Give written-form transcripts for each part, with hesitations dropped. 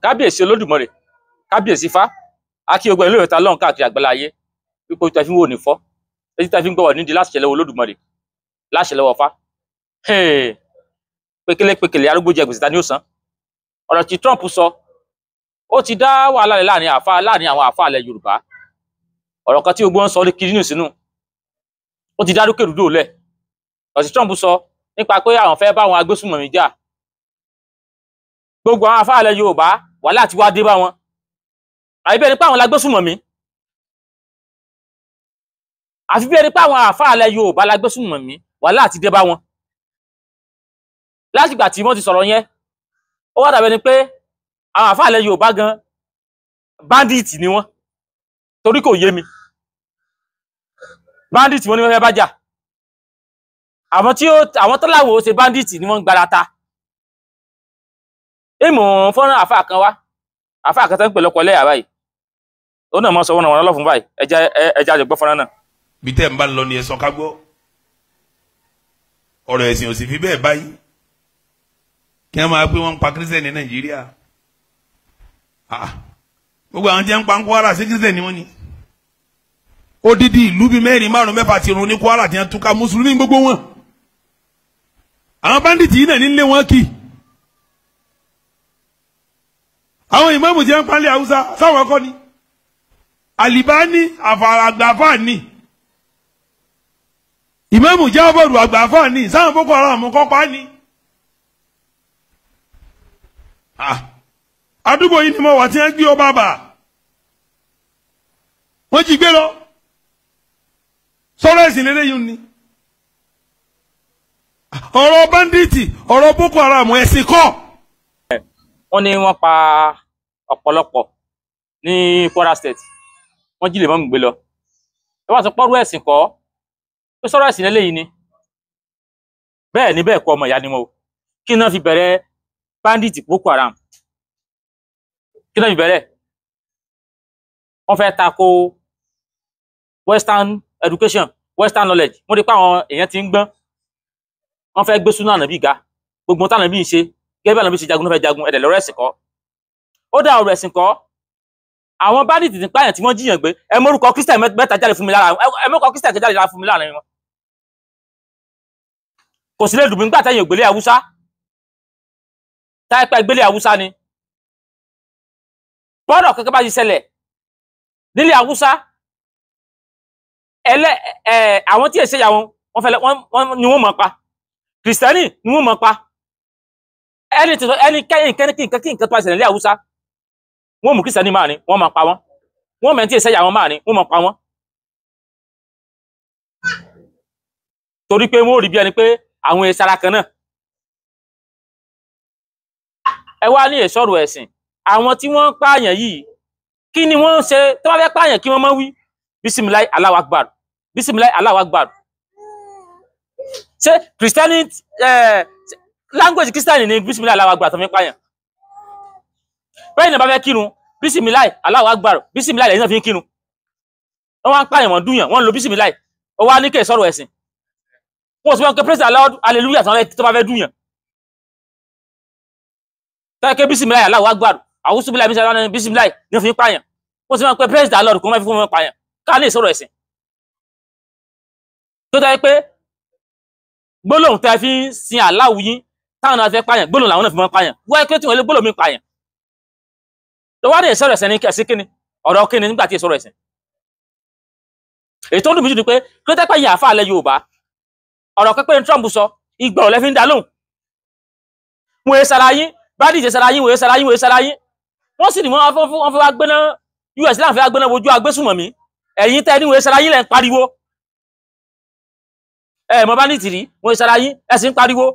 Kábíyèsí Olódùmarè, kábíyèsí Ifá, akí ogun ìlú ìta lọ́hùn káàkiri àgbáláyé, wípé ojú ta fi ń wò ní fọ́, etí ta fi ń gbọ́ wà nídìí láṣẹ lọ́wọ́ Olódùmarè, láṣẹ lọ́wọ́ Ifá. Pékélé pékélé arúgbó jẹ gbèsè ta ni ó san. Ọ̀rọ̀ tí Trump sọ, ó ti dá wàhálà lẹ̀ láàrin àfa láàrin àwọn àfa ilẹ̀ Yorùbá. Ọ̀rọ̀ kan tí gbogbo wọn sọ kiri nù sínú, ó ti dá rúkèrúdò lẹ̀. Ọ̀rọ̀ tí Trump sọ nípa pé àwọn fẹ́ bá àwọn agbésùnmọ̀mí jà. Gbogbo àwọn àfa ilẹ̀ Yorùbá wàhálà ti wá dé bá wọn. Àbí bí ẹni pé àwọn lágbésùnmọ̀mí. Àfi bí ẹni pé àwọn àfa ilẹ̀ Yorùbá lágbésùnmọ̀mí, wàhálà ti dé bá wọn. Látìgbà tí wọ́n ti sọ̀rọ̀ yẹn, ó wá dàbí ẹni pé àwọn àfa ilẹ̀ Yorùbá gan bandit ni wọ́n, torí kò yé mi. Bandit wọ́n ní wọ́n fẹ́ bá jà. Àwọn tí ó àwọn tó láwọn ó ṣe bandit ni wọ́n ń gbarata. Èèmọ̀ fọ́nrán àfa kan wá, àfa kan tó ń pè lọ́kọ lẹ́yà báyìí. Ó náà mọ̀ sọ wọ́n náà lọ́fun báyìí, ẹja ẹja àjọgbọ́ fọ́nrán náà. Bí tẹ́ ń bá lọ ni ẹ sọ ká gbọ́. Ọ̀rọ̀ ẹ̀sìn ò sì fi bẹ́ẹ̀ báyìí. Kí wọ́n máa pé wọ́n ń pa kírísítẹ̀nì ní Nàìjíríà. Gbogbo àwọn tí wọ́n ń pa ń Kwara sí kírísítẹ̀nì ni wọ́n ni. Odidi ìlú bíi mẹ́rin márùn mẹ́fà ti run ní Kwara tí wọ́n túká mùsùlùmí gbogbo wọn. Àwọn báńdíìtì yìí náà nílé wọn kì. Àwọn ìmáàmù tí wọ́n ń pa nílẹ̀ Haúsá sáwọn kọ́ ni. Àlìbáni àgbàfà ni. Ìmáàmù Jáfàrù àgbàfà ni sáwọn Boko Haram kọ́ pa ni. Àdúgbò yìí ni mo wà tí wọ́n gbé ọba bà. Wọ́n jí gbé lọ. Sọ̀rọ̀ ẹ̀sìn lélẹ́yìn ni. Ọ̀rọ̀ báńdíìtì, ọ̀rọ̀ Boko Haram ẹ̀sìn kọ́. Wọ́n ní wọ́n pa ọ̀pọ̀lọpọ̀ ní Kwara State, wọ́n jí lè mọ́mù gbé lọ. Ẹ wá sọ pọ́rú ẹ̀sìn kọ́, pé sọ̀rọ̀ ẹ̀sìn lélẹ́yìn ni. Bẹ́ẹ̀ ni bẹ́ẹ̀ kọ́, ọmọ ìyá ni wọn o. Kí náà fi bẹ̀rẹ̀ bandit Boko Haram? Kí náà fi bẹ̀rẹ̀? Wọ́n fẹ́ tako Western education, Western knowledge. Wọ́n rí pé àwọn èèyàn ti ń gbọ́n. Wọ́n fẹ́ gbé súnà ànàbí ga. Gbogbo táwọn ànàbí ń ṣe, gẹ́gẹ́ bí ànàbí ṣe jagun ló fẹ́ jagun, ẹ̀dẹ̀ lọ́rọ̀ ẹ̀sìn kọ́. Ó dá ọ̀rọ̀ ẹ̀sìn kọ́. Àwọn bandit ti pààyàn tí wọ́n jiyàn gbé. Ẹ mórúkọ Christian mẹ́ta jáde fún mi lára. Ẹ mórúkọ Christian jáde fún mi láàrin wọn. Kò sí lè dùn mí nígbà tẹ́yìn ògbélé Haúsá. Táìpẹ́ gbélé Haúsá ni. Bọ́dọ̀ kankan bá ti ṣẹlẹ̀ nílé Haúsá, àwọn tí èsè yà wọn, wọ́n fẹ́ wọ́n ni wọ́n mọ̀ pa. Kìrìsìtẹ́nì ni wọ́n mọ̀ pa. Ẹni tí ẹni kẹ́yìn kẹ́ni kí nǹkan kí nǹkan tó bá ṣẹlẹ̀ nílé Haúsá, wọ́n mú Kìrìsìtẹ́nì máa ní, wọ́n máa pa wọ́n. Wọ́n mẹ́ tí èsè yà wọn máa ní, wọ́n máa pa wọ́n. Torí pé wọ́n rí bí ẹni pé àwọn èsì ara kan náà. Ẹ wá ní ìsọ̀rọ̀ ẹ̀sìn. Àwọn tí wọ́n ń pààyàn yìí, kí ni wọ́n ń ṣe tó bá fẹ́ pààyàn kí wọ́n máa wí? Bisimilahi Allahu Akbar. Bisimilahi Allahu Akbar. Ṣé Kìrìsìtẹ́nì language Kìrìsìtẹ́nì ni bisimilahi Allahu Akbar tó fi ń pààyàn? Bẹ́ẹ̀ ni bá fẹ́ kírun, bisimilahi Allahu Akbar, bisimilahi lẹ́yìn náà fi ń kírun. Wọ́n wá ń pààyàn, wọ́n dúnyàn, wọ́n ń lo bisimilahi. Ó wá ní kí ìsọ̀rọ̀ ẹ̀sìn. Wọ́n sì wọ́n ké praise the Lord hallelujah tó bá fẹ́ dúnyàn. Tọ́yẹ ké bisimilahi Allahu Akbar, àwùsùbíláì bisimilahi bisimilahi ní fi ń pààyàn. Wọ́n sì máa ń pe praise the Lord kó wọ́n fi fún wọn pààyàn. Ká ní ìsọ̀rọ̀ ẹ̀sìn. Tó tọ́ pé gbólóhùn tẹ́ fi ń sin Allahu yín táwọn náà fẹ́ pààyàn, gbólóhùn làwọn náà fi máa ń pààyàn. Wọ́n ké tí wọ́n lé gbólóhùn mi pààyàn. Tó wá ní ìsọ̀rọ̀ ẹ̀sìn ní kẹ̀sí kíni, ọ̀rọ̀ kíni nígbà tí ìsọ̀rọ̀ ẹ̀sìn. Èyí tó ń dùn mí jù ni pé kí ló tẹ́ pé yín àáfàá alẹ́ Yorùbá, ọ̀rọ̀ pẹ́pẹ́ ní Trump sọ, ìgbọ̀rọ̀ lẹ́ fi ń dá lóhùn. Wọ́n è sara yín, bandit sara yín, wọ́n è sara yín, wọ́n è sara yín. Wọ́n sì ní wọ́n fẹ́ wá gbéná, US láwọn fẹ́ wá gbéná wojú agbésùmọ̀mí. Ẹ̀yin tẹ́ ní wọ́n è sara yín lẹ́ ń pariwo. Ẹ mọ bandit rí, wọ́n è sara yín, ẹ sì ń pariwo.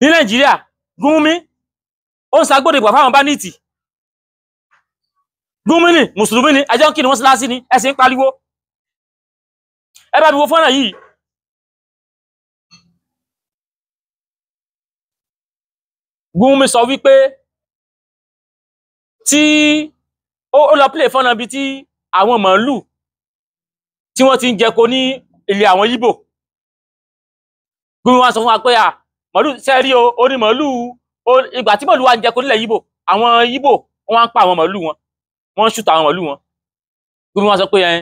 Ní Nàìjíríà, Gúnmi, ó ń sagbódegbà fáwọn bandit. Gúnmi ni, Mùsùlùmí ni, ẹjọ́ ń kí ni wọ́n síláṣí ni, ẹ sì ń pariwo. Ẹ bá mi wo fọ́nrán yìí. Gúnmi sọ wípé tí ó lọ play fọ́nrán bíi tí àwọn màálù tí wọ́n ti ń jẹko ní ilé àwọn Yíbò. Gúnmi wá sọ fún wa pé à Màálù sẹ́rí o, ó ní màálù ìgbà tí màálù wa ń jẹko nílẹ̀ Yíbò, àwọn Yíbò wọ́n wá ń pa àwọn màálù wọn, wọ́n ń ṣùtà àwọn màálù wọn. Gómìnà wọn sọ pé ẹ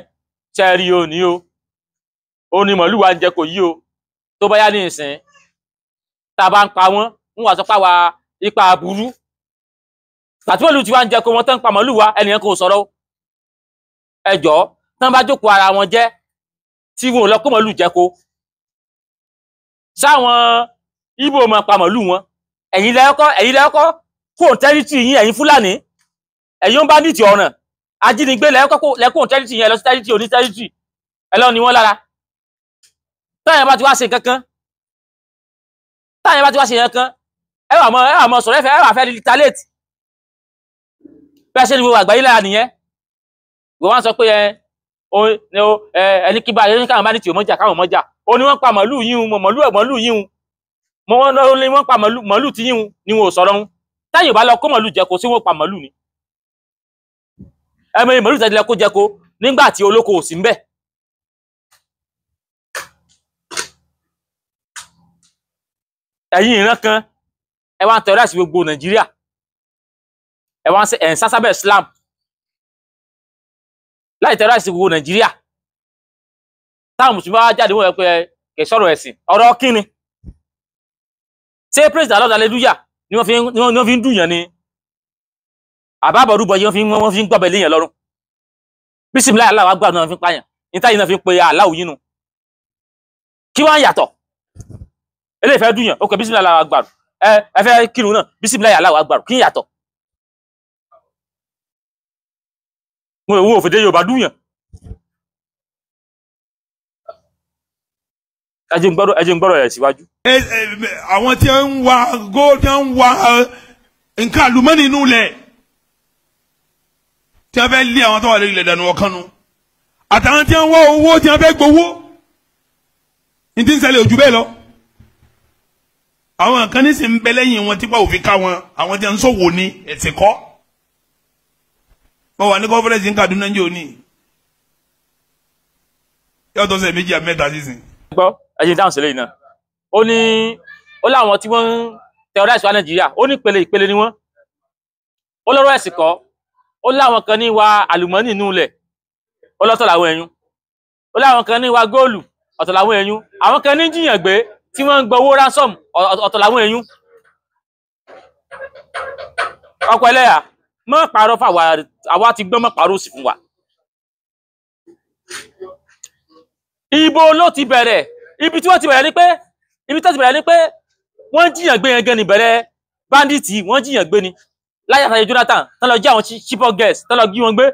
sẹ́rí o ní o, ó ní màálù wa ń jẹko yìí o, tó bá yá ní ìsìn tá a bá ń pa wọ́n, wọ́n wá sọ pé àwa ipa aburú. Tàbí màálù tí wá ń jẹko wọn tán ń pa màálù wa, ẹnìyẹn kò sọ̀rọ̀ o. Ẹ jọ̀ọ́, tán bá jókòó ara wọn jẹ́ tí wọn ò lọ kó màálù jẹko, sáwọn Ìgbò máa pa màálù wọn. Ẹ̀yin lẹ́kọ́ kó tẹ́rìtì yín, ẹ̀yin Fúlàní, ẹ̀yin ń bá ní ti ọ̀ràn ajínigbé lẹ́kọ́ tẹ́rìtì yín, ẹ lọ sí tẹ́rìtì oní tẹ́rìtì, ẹ lọ ní wọ́n lára. Táyà bá ti wá ṣe nǹkan kan, ẹ wà mọ sọ̀rọ̀, ẹ wà fẹ́ retaliate. Bẹ́ẹ̀ ṣe ni gbogbo àgbáyé lára nìyẹn. Wọ́n wá sọ pé ẹni kí bá ẹni káwọn bá ní tí ò mọ́jà káwọn mọ́jà. Ó ní wọ́n pa màálù yín, màálù yín, wọ́n ní wọ́n pa màálù tí yín ni wọn ò sọ̀rọ̀ ń. Táyà bá lọ kó màálù jẹko, sí wọ́n pa màálù ni. Ẹ mọ màálù tẹ́lẹ̀ kó jẹko nígbà tí olóko ò sí ń bẹ̀. Ẹ̀yin ìran kan ẹ wá ń tẹ̀rọ àti gbogbo Nàìjíríà, ẹ wá ń sásábẹ̀ Islam láì tẹ̀rọ àti gbogbo Nàìjíríà. Táwọn mùsùlùmí bá jáde wọ́n yẹ pé kì í sọ̀rọ̀ ẹ̀sìn, ọ̀rọ̀ kíni? Ṣé praise the Lord hallelujah ni wọ́n fi ń dùnyàn ni? Àbábọ̀rúbọ yìí wọ́n fi ń gbọ́bẹ̀ léèyàn lọ́rùn. Bísímíláì aláwọ̀ agbára náà fi ń pààyàn, níta yìí náà fi ń pe aláwọ̀ yìí nu. Kí wọ́n yàtọ̀? Eléyìí fẹ́ dùnyàn, ó kẹ bísímíláì aláwọ̀ agbára. Ẹ fẹ́ kírun náà, bísímíláì aláwọ̀ agbára, kí yàtọ̀? Wọn ò fèdè Yorùbá dùnyàn. Ẹ jẹ́ n gbọ́dọ̀ ẹ̀ síwájú. Àwọn tí ń wa gold, tí ń wa nǹkan àlùmọ́nì inú ilẹ̀, tí wọ́n fẹ́ lé àwọn tó wà lórí ilẹ̀ dànù ọ̀kan nu, àtàwọn tí wọ́n wá owó, tí wọ́n fẹ́ gbowó, ní ti ń ṣẹlẹ̀ ojú bẹ́ẹ̀ lọ. Àwọn kan ní sì ń bẹ lẹ́yìn wọn tipa òfin ká wọn, àwọn tí wọ́n ń sọ̀wọ́ ní ẹ̀sìn kọ́. Wọ́n wà ní kọ́fẹ́rẹ́sì ní Kaduna ní òní, yóò tó ṣe méjì àbí mẹ́ta sísìn. Gbọ́, ẹ jẹ́ dáhùn sílẹ̀ yìí náà. Ó ní ó láwọn tí wọ́n ń terrorize wa Nàìjíríà, ó ní ìpele ìpele ni wọ́n. Ó lọ́rọ̀ ẹ̀sìn kọ́, ó láwọn kan ní wa àlùmọ́nì inú ilẹ̀, ó lọ́tọ̀ làwọn ẹ̀yún. Ó láwọn kan ní wa góòlù, ọ̀tọ̀ làwọn ẹ̀yún. Àwọn kan ní jiyàn gbé tí wọ́n ń gbọ́ owó ransom, ọ̀tọ̀ làwọn ẹ̀yún. Ọkọ̀ ẹlẹ́yà, mọ́ pàrọ̀ fáwa, àwa ti gbọ́n, mọ́ pàrọ̀ òsì fún wa. Ibo ló ti bẹ̀rẹ̀? Ibi tí wọ́n ti bẹ̀rẹ̀ ni pé, ibi tó ti bẹ̀rẹ̀ ni pé wọ́n jiyàn gbé yẹn gan ni bẹ̀rẹ̀ bandits, wọ́n jiyàn gbé ni. Láyé àtàyè Jonathan, tán lọ jí àwọn Chibok girls, tán lọ gbé wọn gbé.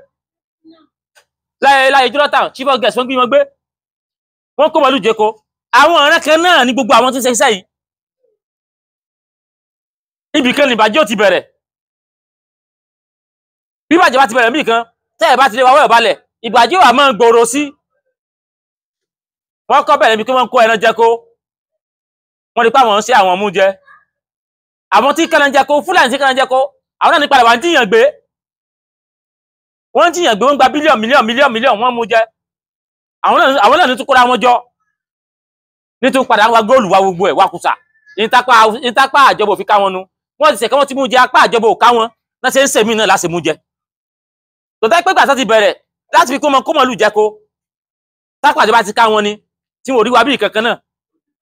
Láyé Jonathan, Chibok girls wọ́n gbé wọn gbé. Wọ́n kó màálù jẹko. Àwọn ọ̀rẹ́ kan náà ni gbogbo àwọn tí ń ṣe iṣẹ́ yìí. Ibì kan ní ìbàjẹ́ ò ti bẹ̀rẹ̀. Bí ìbàjẹ́ bá ti bẹ̀rẹ̀ níbì kan, tẹ́ ẹ̀ bá ti lé wa wẹ́ẹ̀ balẹ̀, ìbàjẹ́ wà máa ń gbòòrò sí. Wọ́n kọ́ bẹ̀rẹ̀ bí kí wọ́n kó ẹran jẹko. Wọ́n rí pé àwọn ń ṣe àwọn mú jẹ. Àwọn tí kẹran jẹko, Fúlàní tí kẹran jẹko, àwọn náà ní padà wà ń jiyàn gbé. Wọ́n ń jiyàn gbé, wọ́n gba bílíọ̀nù mílíọ̀nù mílíọ̀nù mílíọ̀nù, wọ́n mú jẹ. Àwọn náà ní tún kóra wọn jọ. Ní tún padà wá góòlù wá gbogbo ẹ̀ wá kùsà. Ìtàpá àjọbọ̀ òfin ká wọn nu. Wọ́n ti ṣẹ̀kẹ́ wọ́n ti mú jẹ, apá àjọbọ̀ ò ká wọn. Náà ṣe ń sèmí náà láti mú jẹ. Tòtẹ́ pé gbàtà ti bẹ̀rẹ̀ láti fi kó mọ lù jẹko. Tápà àjọba ti ká wọn ni tí wọn ò rí wa bí kankan náà.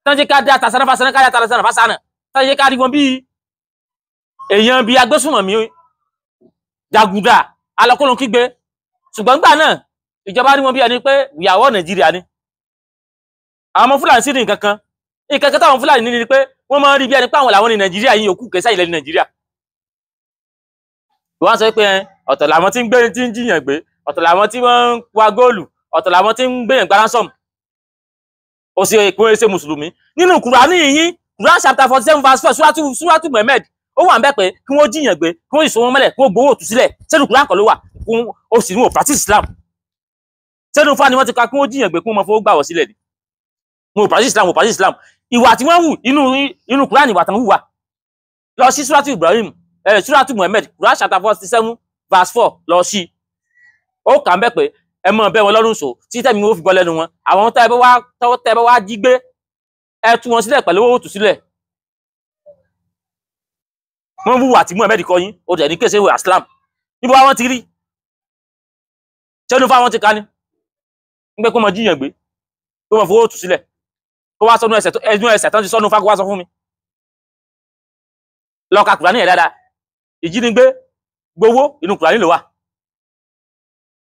Tán jẹ́ ká dá tasana fásana, ká dá tasana fásana. Tán jẹ́ ká rí wọn bí èèyàn bí agbésùnmọ̀mí jàgùdà alọ́kọ́lọ́ kígbe. Ṣùgbọ́n gbà náà ìjọba rí wọn bí ẹni pé ìyàwó Nàìjíríà ni. Àwọn ọmọ Fúlàní sì ní nǹkan kan. Nǹkan kan táwọn Fúlàní ní ni pé wọ́n máa ń rí bí ẹni pé àwọn làwọn ní Nàìjíríà yìí òkú kẹsà ilẹ̀ ní Nàìjíríà. Wọ́n sọ pé ọ̀tọ̀ làwọn tí ń gbé tí ń jiyàn gbé, ọ̀tọ̀ làwọn tí wọ́n ń wa góòlù, ọ̀tọ̀ làwọn tí ń gbéyàn gba ransom. Ó ṣe èkó ṣe mùsùlùmí. Nínú Kùránì yìí, Kùránì chapter 47 verse 4, Súrátù Muhammad, ó wà ń bẹ̀ pé kí wọ́n jiyàn gbé, kí wọ́n sì so wọn mọ́lẹ̀, kí wọ́n gbowó òtúsílẹ̀. Sẹ́nu Kùránì kan ló wà, ó sì ní wọ́n practice Islam. Sẹ́nu fún ni wọ́n ti ka kí wọ́n jiyàn gbé, kí wọ́n máa fowó gbà wọ́ sílẹ̀ ni. Wọn ò practice Islam, wọn ò practice Islam. Ìwà tí wọ́n hù inú Kùránì ìwà tán hùwà. Lọ sí Súrátù Ibrahim, Súrátù Muhammad, Kùránì chapter 47 verse 4 lọ sí. Ó kà ń bẹ̀ pé ẹ mọ̀ bẹ́ wọn lọ́rùn so tí tẹ̀mí wọn fi bọ́ lẹ́nu wọn. Àwọn tẹ́ ẹ bá wá jí gbé, ẹ tú wọn sílẹ̀ pẹ̀lú owó òtúsílẹ̀. Wọ́n wúwo àti Muhammed kọ́ yín, ó dẹ̀ ní kése ìwé Islam. Níbo wá wọ́n ti rí? Ṣẹ́nu fáwọn ti ká ní? Ń pẹ́ kó mọ jíyàn gbé, kó mọ fowó tù sílẹ̀, kó wá sọnù ẹsẹ̀ ẹnu ẹsẹ̀ tán ti sọnù fá kó wá sọ fún mi. Lọ ka Kùránì yẹn dáadáa. Ìjínigbé gbowó inú Kùránì ló wà.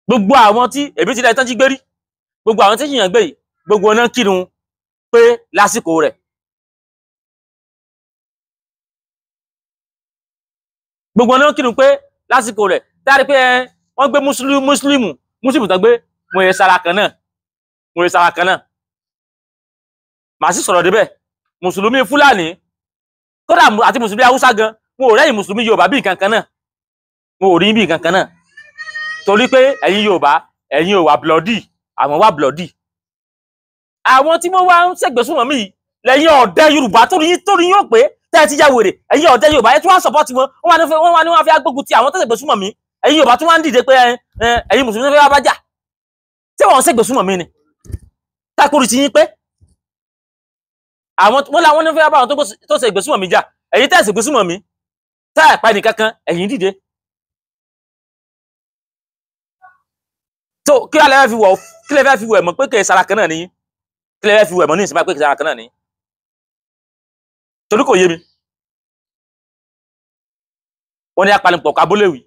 Gbogbo àwọn tí èmi ti dá ìtàn jí gbé rí, gbogbo àwọn tí jìyàn gbé yìí, gbogbo ọ̀nà kírun pé lásìkò rẹ̀. Gbogbo ọ̀nà kírun pé lásìkò rẹ̀. Dárí pé wọ́n gbé mùsùlùmí tán gbé, mo yẹ sara kan náà, mo yẹ sara kan náà. Màá sì sọ̀rọ̀ débẹ̀. Mùsùlùmí Fúlàní, kódà àti mùsùlùmí Haúsá gan, mo ò rẹ́yìn mùsùlùmí Yorùbá bí nǹkan kan náà. Mo ò rí bí nǹkan kan náà. Torí pé ẹ̀yin Yorùbá, ẹ̀yin ò wà blọ́dì, àwọn wà blọ́dì. Àwọn tí wọ́n wá ń ṣègbésùnmọ̀ mí lẹ́yìn ọ̀dẹ́ Yorùbá torí yóò pé tẹ́ ẹ ti ya wèrè, ẹ̀yin ọ̀dẹ́ Yorùbá ẹ tún wá sọ̀pọ̀tì wọn, wọ́n wá ní wọ́n fi agbógun ti àwọn tó ṣègbésùnmọ̀ mí. Ẹ̀yin Yorùbá tún wá ń dìde pé ẹ̀yin mùsùlùmí fẹ́ wá bá jà. Tí wọ́n ń ṣègbésùnmọ̀ mí ni. Tákùrù ti yín pé àwọn wọ́n láwọn ní fẹ́ bá àwọn tó ṣègbésùnmọ̀ mí jà. Ẹ̀yin tẹ́ ṣègbésùnmọ̀ mí, tẹ́ ẹ̀ pa ẹnìkankan, ẹ̀yin dìde. So kí lẹ fẹ́ fi wọ̀, kí lẹ fẹ́ fi wẹ̀ mọ̀ pé kì í sara kan náà ni, kí lẹ fẹ́ fi wẹ̀ mọ̀ ní ìsinmi pé kì í sara kan náà ni, torí kò yé mi. Wọ́n ní apanipọ̀ kábólèwì,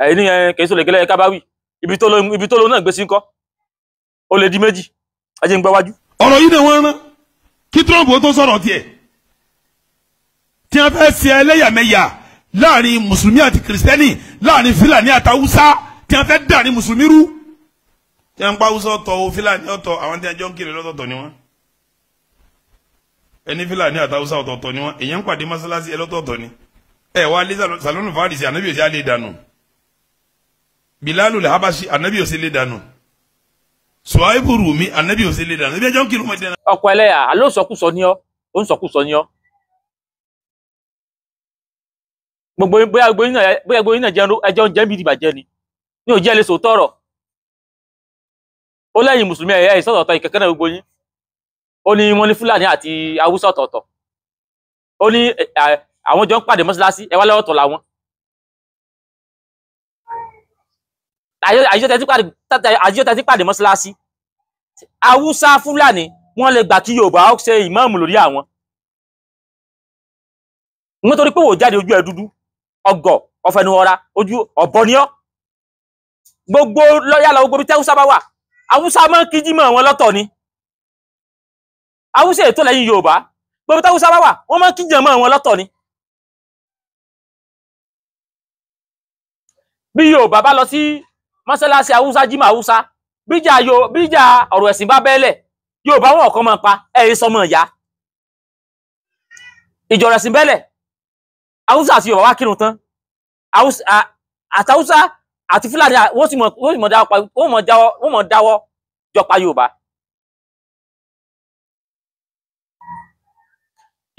ẹ̀yin ní kì í sọ̀rọ̀ ìkẹlẹ́ kábáwì, ibi tó lọ náà gbé sí ńkọ́, ó lè di méjì, ẹ jẹ́ ń gbọ́ wájú. Ọ̀rọ̀ yìí ni wọ́n rán kí Trump tó sọ̀rọ̀ tiẹ̀ tí wọ́n fẹ́ ṣe ẹlẹ́yàmẹ̀yà láàrin mùsùlùmí àti kìrìsìtẹ́nì, láàrin Fúlàní àti Haúsá, tí a fẹ́ dà ní mùsùlùmí rú. Tí a ń pa Haúsá ọ̀tọ̀ o, Fúlàní ọ̀tọ̀, àwọn tí a jọ ń kiri lọ́tọ̀ọ̀tọ̀ ni wọ́n. Ẹni Fúlàní àti Haúsá ọ̀tọ̀ọ̀tọ̀ ni wọ́n. Èèyàn ń pàdé mọ́sálásí ẹlọ́tọ̀ọ̀tọ̀ ni. Ẹ wá lé Salmanu Farisi, ànábì òsì alẹ́ dànù. Bilalu Habashi, ànábì òsì lè dànù. Suhaibu Rumi, ànábì òsì lè dànù. Ebi ẹjọ́ ń kiri mọ́ ìdẹ́nà. Ọkọ ẹlẹ́yà, àló sọkúsọ ni ọ́, ó ń sọkúsọ ni ọ́. Gbogbo bóyá gbogbo yín náà ẹjọ́ ń jẹ́ bí ìdìbàjẹ́ ni. Ní òjẹ́ lè sòótọ́ ọ̀rọ̀. Ó lẹ́yìn mùsùlùmí ẹ̀yà ìsọ̀tọ̀ọ̀tọ̀ ìkẹ̀kẹ́ náà gbogbo yín. Ó ní wọ́n ní Fúlàní àti Haúsá ọ̀tọ̀ọ̀tọ̀. Ó ní àwọn jọ ń pàdé mọ́ṣáláṣí, ẹ wá lọ́wọ́ tọ̀ làwọn. Àjọ tẹ́tí pàdé mọ́ṣáláṣí. Haúsá Fúlàní wọ́n lè gbà kí Yorùbá ó ṣe ìmáàmù lórí àwọn. Wọ́n torí pé wò jáde ojú ẹ dúdú, ọgọ̀, ọ̀fẹ́nuọra, ojú ọ̀bọ ni ọ́. Gbogbo lọ́yà lọ gbogbo bí tẹ́wúsá bá wà, Haúsá máa ń kíjí mọ́ wọn lọ́tọ̀ ni. Haúsá ètò lẹ́yìn Yorùbá, gbogbo tẹ́wúsá bá wà, wọ́n máa ń kíjí mọ́ wọn lọ́tọ̀ ni. Bí Yorùbá bá lọ sí mọ́sálásí Haúsá jímọ̀ Haúsá, bíjà ọ̀rọ̀ ẹ̀sìn bá bẹ́lẹ̀, Yorùbá wọn kọ́ máa pa ẹ̀yìn sọmọ ìyá. Ìjọ̀rọ̀ ẹ̀sìn bẹ́lẹ̀, Haúsá àti Yorùbá wá kírun tán, àtàwúsá àti Fúlàní wọ́n sì mọ̀ dáwọ́ jọpa Yorùbá.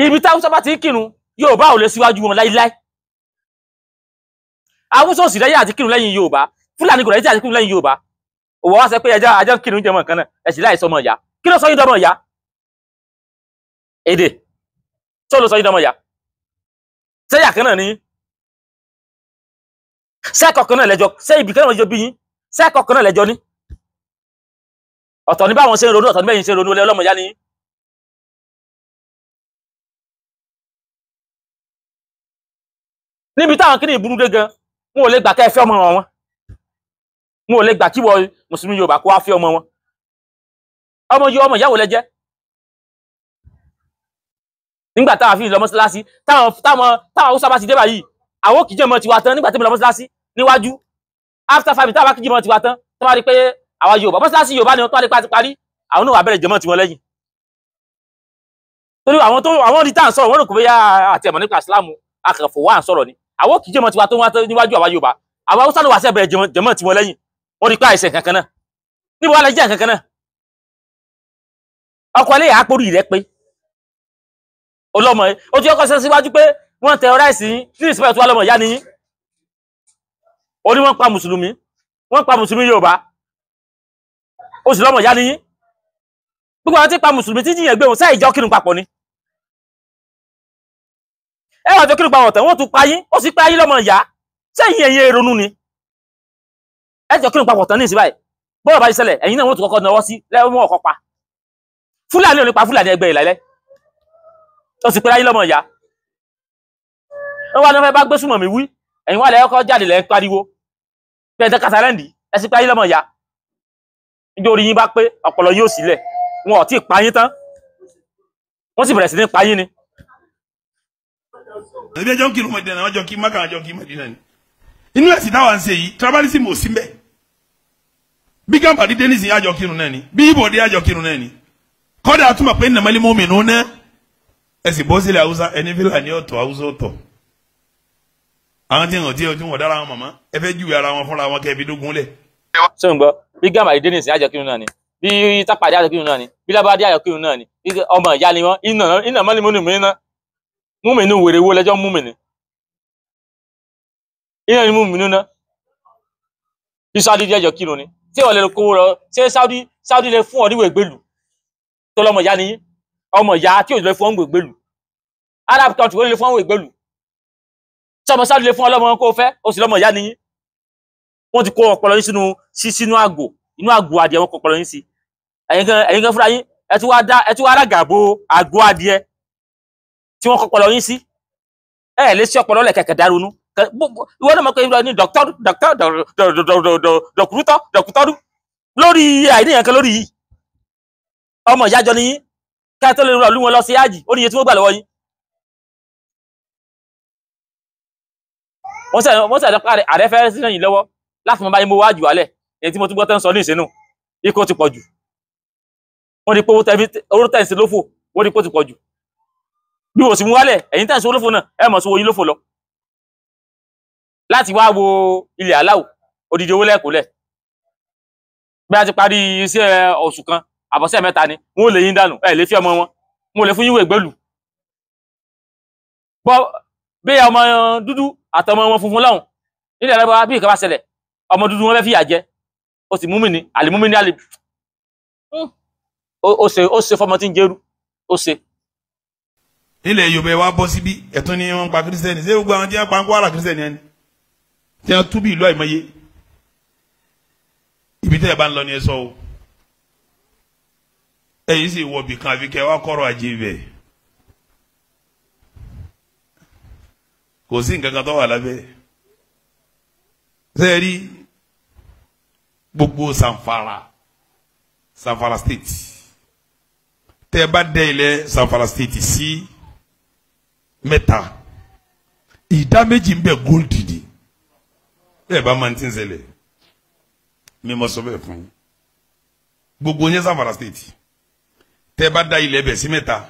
Ibi tí Haúsá bá ti ń kírun, Yorùbá ò lè síwájú wọn láíláí. Haúsá ò sì lẹ́yìn àti kírun lẹ́yìn Yorùbá, Fúlàní kò lẹ́yìn àti kírun lẹ́yìn Yorùbá. Òwò wá sọ pé ẹja ajá ń kírun jẹmọ nǹkan náà, ẹ sì láì sọmọ ìyá. Kí ló sọ yín dọmọ ìyá? Èdè tó ló sọ yín dọmọ ìyá? Sẹ́yà kan náà ni sẹ́kọ̀ọ́ kan náà lẹ́jọ́, ṣé ibì kan náà lẹ́jọ́ bí yín, sẹ́kọ̀ọ́ kan náà lẹ́jọ́ ní. Ọ̀tọ̀ ní báwọn ṣe ń ronú, ọ̀tọ̀ ní bẹ́yìn ṣe ń ronú, ọlọ́mọ ìyá ni yín. Níbi táwọn kíní ìburú dé gan, wọn ò lè gbà kẹ́ ẹ fẹ́ ọmọ wọn. Wọn ò lè gbà kí wọ́n mùsùlùmí Yorùbá kó wá fẹ́ ọmọ wọn. Ọmọ yìí ọmọ ìyàwó lẹ́jẹ́. Nígbà táwọn fi lọ mọ́ṣáláṣí, táwọn Haúsá bá ti dé báyìí, àwọn kìí jẹ́ mọ́ tiwa tán nígbà tí mo lọ mọ́ṣáláṣí níwájú. After 5 minutes táwọn kìí jẹ́ mọ́ tiwa tán, tó bá rí pé àwa Yorùbá mọ́ṣáláṣí Yorùbá ni tó bá rí pé a ti parí, àwọn náà wà bẹ̀rẹ̀ jẹmọ́ tiwọn lẹ́yìn. Torí àwọn tó àwọn rí tá à ń sọ̀rọ̀, wọ́n rò pé bóyá àti ẹ̀mọ̀ nípa Ìsìlámù akànfò wà ń sọ̀rọ̀ ni. Àwọn kìí jẹ́ mọ́ tiwa tó wá níwájú àwa Yorùbá, àwọn Haúsá ló wà sí ẹ̀bẹ̀rẹ̀ jẹmọ́ tiwọn lẹ́yìn. Wọ́n rí pé àìsàn kankan náà. Níbo wà lẹ jẹ́ kankan náà? Ọkọ̀ ẹlẹ́yà àpòrí rẹ pé ọlọ́mọ ẹ ó ti kọ́kọ́ sọ síwájú pé wọ́n tẹ ọ̀rá ìsìn ní ìsìnkú tó wà lọ́mọ ìyá ni yín. Ó ní wọ́n pa mùsùlùmí, wọ́n pa mùsùlùmí Yorùbá, ó sì lọ́mọ ìyá ni yín. Gbogbo àwọn tí pa mùsùlùmí tí jìyàn gbé wọn sáà ìjọ kírun papọ̀ ni. Ẹ wà jọ kírun papọ̀ tán, wọ́n tún pa yín, ó sì pa yín lọ́mọ ìyá. Sẹ́yìn ẹ̀yin èrònú ni. Ẹ jọ kírun papọ̀ tán ní ìsìn báyìí. Bọ́ọ̀rọ̀ bá ti ṣẹlẹ̀, ẹ̀yin náà wọ́n tún kọ́kọ́ náwó sí lẹ́wọ̀n ọkọ̀ pa. Fúlàní ò ní pa Fúlàní ẹgbẹ́ ìlàlẹ́. Ó sì pé ayé lọ́mọ ìyá. Wọ́n wá ní wọ́n fẹ́ bá gbé súnmọ̀ mi wí. Ẹ̀yin wà lẹ́yọ́kọ́ jáde lẹ́ ń pariwo. Bí ẹ jẹ́ kásálẹ́ǹdì, ẹ sì pé ayé lọ́mọ ìyá. Nítorí yín bá pé ọpọlọ yóò sílẹ̀. Wọn ò tí ì pa yín tán. Wọ́n sì bẹ̀rẹ̀ sí ní pa yín ni. Ẹbí ẹjọ́ ń kírun Mọ̀dínà, wọ́n jọ kí Mákà, wọ́n jọ kí Mọ̀dínà ni. Inú ẹ̀sìn táwa ń ṣe yìí, tribalism ò sí mbẹ̀. Bí Gàmbàrí dé nísìnyí, àjọ kírun náà ni. Bí Ìbò dé, àjọ kírun náà ni. Kọ́dà túmọ̀ pé nàmálí mọ́mìnú náà. Ẹ sì bọ́ sílẹ̀ Haúsá, ẹni Fúlàní ọ̀tọ̀, Haúsá ọ̀tọ̀. Àwọn tí wọ́n tí wọ́n dára wọn màmá, ẹ fẹ́ júwe ara wọn fúnra wọn kẹ́ fi dógún lẹ̀. Ṣé ń gbọ́? Bí Gàmbàrí dé nísìnyí, àjọ kírun náà ni. Bí Tápàdé àjọ kírun náà ni. Bí Lábàdé àjọ kírun náà ni. Ọmọ ìyá ni wọ́n, iná mọ́lí mọ́nù mi ná. Múmi ní wèrè wo lẹ́jọ́ múmi ní. Iná ni múmi ní ná. Bí Saudi jẹ́jọ kírun ni. Ṣé wọ́n lè kówó lọ? Ṣé Saudi lè fún ọ níwèé gbèlú? Tó lọ́mọ ìyá ni yín. Ọmọ ìyá tí ò lè fún ọ níwèé gbèlú. Arab country wọ́n lè fún ọ níwèé gbèlú. Sọmọ Saudi lè fún ọlọ́mọ kó fẹ́, ó sì lọ́mọ ìyá ni yín. Wọ́n ti kó ọpọlọ yín sínú àgò, inú àgò adìẹ wọn kó ọpọlọ yín sí. Ẹ̀yin kan fúnra yín, ẹ tún wá rágàbo àgò adìẹ tí wọ́n kọ́pọlọ yín sí. Ẹ lè ṣe ọpọlọ lẹ kẹkẹ dárunú. Ìwọ náà mọ̀ pé ní dọkítọ dọkúrútọ dọkútọrú lórí àìníyàn kan lórí yìí. Ọmọ ìyájọ ni yín, ká tó lè rọ lú wọn lọ sí ájì, ó ní iye tí wọ́n gbà lọ́wọ́ yín. Wọ́n sẹ̀ lọ́pàá ààrẹ fẹ́ sí yín lọ́wọ́ láti mọ báyìí mo wájú wálẹ̀. Èyí tí mo tún gbọ́ tẹ́ ń sọ ní ìsinú, ikú ti pọ̀ jù. Wọ́n ní pé owó tẹ̀ ń ṣe lófò, wọ́n ní pé ó ti pọ̀ jù. Bí wò sí mú wálẹ̀, ẹ̀yin tẹ̀ ń ṣe olófò náà, ẹ mọ̀ sí wo yín lófò lọ. Láti wá wo ilẹ̀ aláwọ̀, odidi owó lẹ́kọ̀ọ́lẹ̀. Bí a ti parí iṣẹ́ oṣù kan, àbọ̀sẹ̀ mẹ́ta ni, wọ́n ò lè yín dànù, ẹ lè fi ọmọ wọn, wọ́n ò lè fún yín wò ìgbélù. Bọ́ bí ọmọ dúdú àtọmọ wọn funfun lọ́hùn, nílẹ̀ ẹ̀rọ bí nǹkan bá ṣẹlẹ̀, ọmọ dúdú wọn fẹ́ fìyà jẹ, ó sì múmi ní, àlè múmi ní àlè. Ó ṣe fọmọ tí ń jẹ́rú, ó ṣe. Nílẹ̀ Yorùbá wa bọ́ síbí, ẹ̀tún ni wọ́n pa kírísítẹ́nì. Ṣé gbogbo àwọn tí wọ́n pa ń kó ara kírísítẹ́nì ẹni tí wọ́n túbí ìlú àìmọye? Ibi tẹ́ ẹ bá ń lọ ni ẹ sọ o. Ẹ yìí sì wọ bìkan àfi kẹ́ wá kọ́rọ̀ ajé ibẹ̀. Kò sí nǹkan kan tó wà lábẹ́. Ṣé ẹ rí gbogbo Zamfara state, tẹ́ ẹ bá dẹ́ ilẹ̀ Zamfara state sí mẹ́ta, ìdá méjì ń bẹ gold di. Bẹ́ẹ̀ bá máa ń tí ń ṣẹlẹ̀, mi mọ sọ bẹ́ẹ̀ fún yín. Gbogbo yẹn Zamfara state, tẹ́ ẹ bá dá ilẹ̀ bẹ̀ sí mẹ́ta,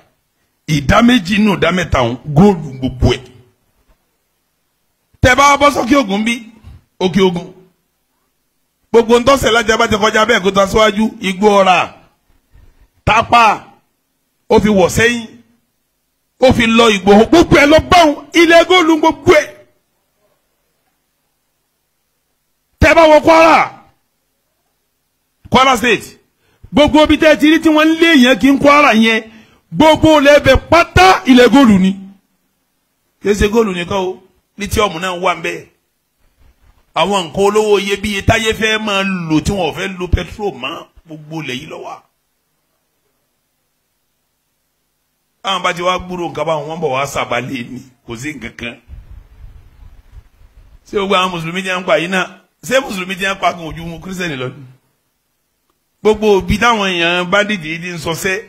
ìdá méjì nù ìdá mẹ́ta ń gold gbogbo ẹ̀. Tẹ́ ẹ bá bọ́ sókè Ògùn bí Òkè Ògùn, gbogbo ń tọ́sẹ̀ láti ẹ bá ti kọjá bẹ́ẹ̀ kó ta síwájú Igbó Ọrà, Tápà, ó fi wọ̀ sẹ́yìn, ó fi lọ Ìgbòho, gbogbo ẹ̀ lọ báwọn ilẹ̀ góòlù gbogbo ẹ̀. Tẹ́ bá wọ Kwara state, gbogbo ibi tẹ́ ti rí tí wọ́n ń lé yẹn kí n Kwara yẹn, gbogbo lẹ́bẹ̀ pátá ilẹ̀ góòlù ni. Kì í ṣe góòlù nìkan o, lítíọ̀mù náà wà ń bẹ́ẹ̀. Àwọn nǹkan olówó iyebíye táyé fẹ́ máa lò tí wọ́n fẹ́ lo pẹtrol mọ́, gbogbo lẹ̀ yìí ló wà. Àwọn bá ti wá gbúrò nǹkan báwọn, wọ́n bọ̀ wá sàbálẹ̀ ni, kò sí nǹkan kan. Ṣé gbogbo àwọn mùsùlùmí ti ń pa yìí náà? Ṣé mùsùlùmí ti ń pa kan ojú mu kírísítẹ́nì lọ? Gbogbo òbí táwọn èèyàn báńdíìtì yìí ti ń sọsẹ́,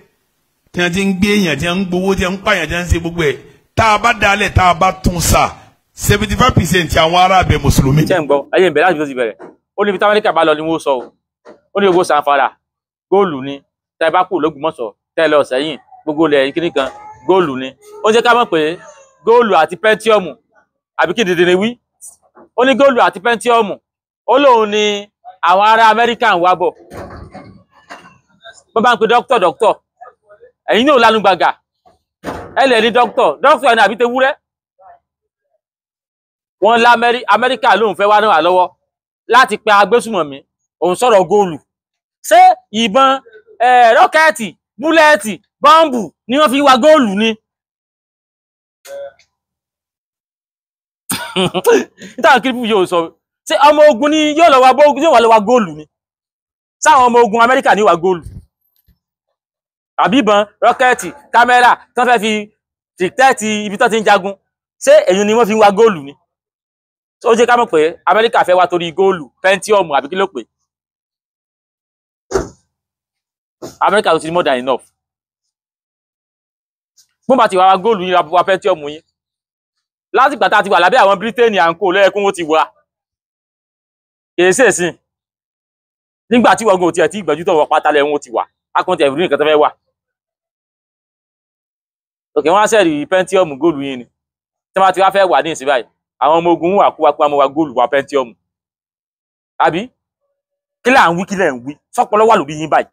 tí wọ́n ti ń gbé èèyàn, tí wọ́n ń gbowó, tí wọ́n ń pààyàn, tí wọ́n ń ṣe gbogbo ẹ̀, tá a bá dalẹ̀, tá a bá tún sà, 75% àwọn ará abẹ mùsùlùmí. Ṣé ń gbọ́? Ayé ń bẹ̀rẹ̀ láti fi tó ti bẹ̀rẹ̀. Ó níbi táwọn Amẹ́ríkà bá lọ ni wọ́n sọ o. Ó ní gbogbo Zamfara, góòlù ni. Tẹ́ ẹ bá kú l'Ógbómọ̀ṣọ́, tẹ́ ẹ lọ sẹ́yìn, gbogbo ilẹ̀ kíní kan, góòlù ni. Ó jẹ́ ká mọ̀ pé góòlù àti pẹ́ntíọ̀mù, àbí kí dìde ni wí. Ó ní góòlù àti pẹ́ntíọ̀mù, ó lóun ni àwọn ará Amẹ́ríkà ń wá bọ̀. Wọ́n bá ń pe dókítọ̀ dókítọ̀, ẹ̀yin náà lanu gbàgà, ẹ lè ní dókítọ̀ dókítọ̀ ẹni àbí tewúrẹ́. Wọ́n lá Amẹ́ríkà lóun fẹ́ wá náà lọ́wọ́ láti pe agbésùmọ̀mí, òun sọ̀rọ̀ góòlù. Ṣé ìbọn rọ́kẹ́ẹ̀tì, búlẹ́ẹ̀tì, bọ́ǹbù ni wọ́n fi wá góòlù ni? Nítawọn kírípù yóò sọ ṣé ọmọ ogun ni yóò lọ wá bóògùn, yóò wá lọ wá góòlù ni? Sáwọn ọmọ ogun Amẹ́ríkà ní wá góòlù, àbí ìbọn, rọ́kẹ́ẹ̀tì, kámẹ́rà tán fẹ́ fi dìtẹ́ẹ̀tì ibi tán ti ń jagun, ṣé èyí ni wọ́n fi ń wá góòlù ni? Ó jẹ́ ká mọ̀ pé Amẹ́ríkà fẹ́ wá torí góòlù, Pentium àbí kí ló pè. Amẹ́ríkà tó ti ní more than enough. Bó bá ti wá wá góòlù yín, wá Pentium yín, láti ìgbà tá a ti wà lábẹ́ àwọn Bírítéènì à ń kó lẹ́ẹ̀kún ó ti wà. Kìí ṣèṣìn nígbà tí wọ́n tiẹ̀ tí ìgbẹ́jú tó wọ pátá lẹ́hún ó ti wà, akọ́ntì ẹ̀rí nǹkan tó fẹ́ wà. Òkè wọ́n á sẹ́ẹ̀rì Pentium góòlù yín ni tí wọ́n ti wá fẹ́ wà ní ìsìn báyìí, àwọn ọmọ ogun wà kú wá kú wá góòlù wá Pentium. Àbí kí là ń wí, kí lẹ̀ ń wí? Sọ́pọ̀lọ́ wà lórí yín báyìí.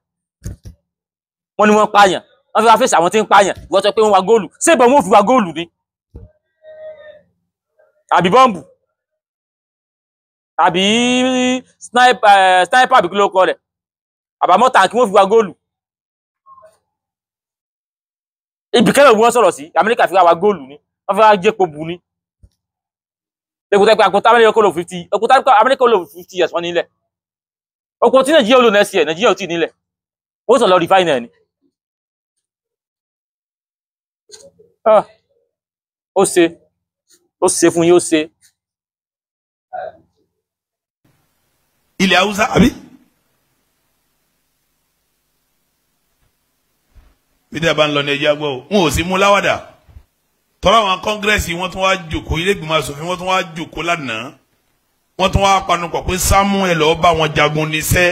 Wọ́n ní wọ́n pààyàn, wọ́n fi wá fèsì àwọn tí ń pààyàn. Ìwọ́n sọ pé wọ́n wá góòlù, ṣé ìbọn wọn ò fi wá góòlù ni? Àbí bọ́ǹbù, àbí sniper, àbí kí ló kọ rẹ̀, àbámọ́ tàǹkì wọ́n fi wá góòlù? Ibìkẹ́lẹ̀ wọ́n sọ̀rọ̀ sí Amẹ́ríkà fi wá góòlù ni, wọ́n fi wá jẹ́po bu ni. Lẹ́kùtà pé àkótá Amẹ́ríkà lò 50, àkótá Amẹ́ríkà lò 50 years wọ́n nílẹ̀. Oko tí Nàìjíríà lò next year, Nàìjíríà ò tí nílẹ̀, ó sọ lọ refine ẹ̀ ni. Ó ṣe, ó ṣe fún yín, ó ṣe. Ilẹ̀ Haúsá àbí? Bí tẹ́ ẹ bá ń lọ ní ẹjẹ́ àgbọ̀ o, wọn ò sí mú láwàdà. Tọ́lá àwọn kọ́ngírẹ́sì wọ́n tún wá jòkó, ilé ìgbìmọ̀ asòfin wọ́n tún wá jòkó lánàá. Wọ́n tún wá panupọ̀ pé Samuel lọ́ọ́ bá wọn jagun níṣẹ́.